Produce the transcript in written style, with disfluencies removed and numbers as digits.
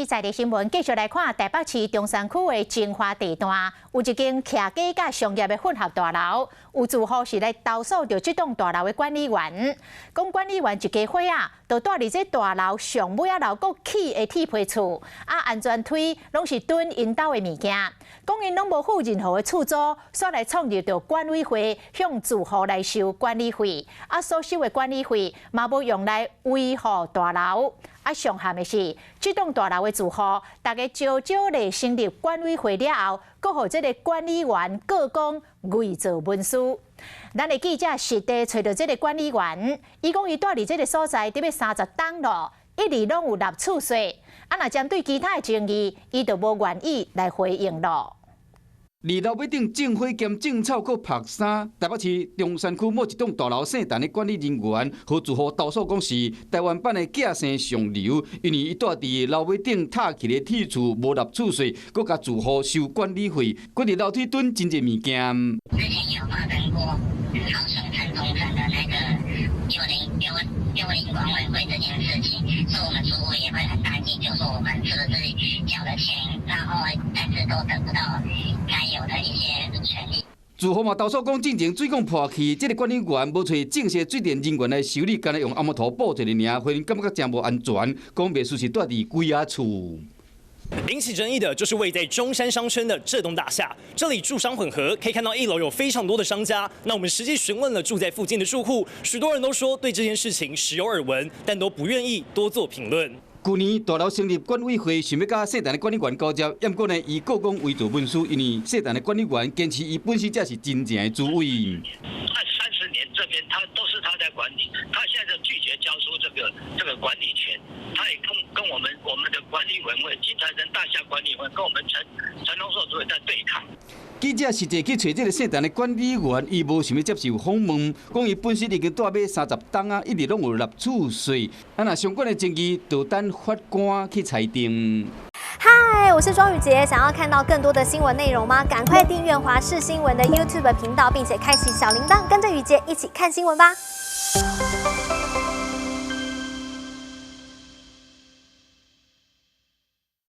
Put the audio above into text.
在地新聞繼續來看台北市中山區的精華地段，有一間徛家佮商業的混合大樓，有住戶是來投訴著這棟大樓的管理員，講管理員一家伙仔，就蹛佇這大樓上尾仔樓閣起的鐵皮厝，啊安全梯攏是囤𪜶兜的物件，講𪜶攏無付任何的厝租，煞來創入著管委會向住戶來收管理費，啊所收的管理費嘛無用來維護大樓。啊，上譀的是，這棟大樓的住戶，逐家招招來成立管委會了後，閣予這个管理員告講偽造文書。咱的記者實地揣著這个管理員，伊講伊蹛佇這个所在得欲30冬咯，一直攏有納厝稅。啊，若針對其他的爭議，伊就無願意來回應咯。二樓尾頂種花兼種草，閣曝衫。台北市中山區某一棟大樓姓陳的管理人員，予住戶投訴講是台灣版的寄生上流，因為伊蹛佇樓尾頂塔起的鐵厝無納厝稅，閣共住戶收管理費，閣佇樓梯囤真濟物件。之前有發生過高雄城中城的那個幽靈管委會這件事情，所以我們住戶也會很擔心，就說我們是不是繳了錢，然後但是都得不到該有的一些權利。住戶嘛投訴講，進前水管破去，這个管理員無揣正式水電人員來修理，干焦用阿摩托補一下爾，予𪜶感覺誠無安全，講袂輸是蹛佇鬼仔厝。引起爭議的就是位在中山商圈的這棟大廈，這裡住商混合，可以看到一樓有非常多的商家。那我們實際詢問了住在附近的住戶，許多人都說對這件事情時有耳聞，但都不願意多做評論。去年大樓成立管委會，想欲佮姓陳的管理員交接，毋過呢，伊告講偽造文書，因為姓陳的管理員堅持伊本身才是真正的主委。他30年這邊，他都是他在管理，他現在就拒絕交出這個管理權，他也跟我們的管理委員會金財神大廈管理委員會跟我們陳龍壽主委在對抗。記者實際去揣這个姓陳的管理員，伊無想欲接受訪問，講伊本身已經蹛欲30冬啊，一直攏有納厝稅，啊若相關的爭議，就等法官去裁定。嗨，我是莊宇傑，想要看到更多的新聞內容嗎？趕快訂閱華視新聞的 YouTube 頻道，並且開啟小鈴鐺，跟着宇傑一起看新聞吧。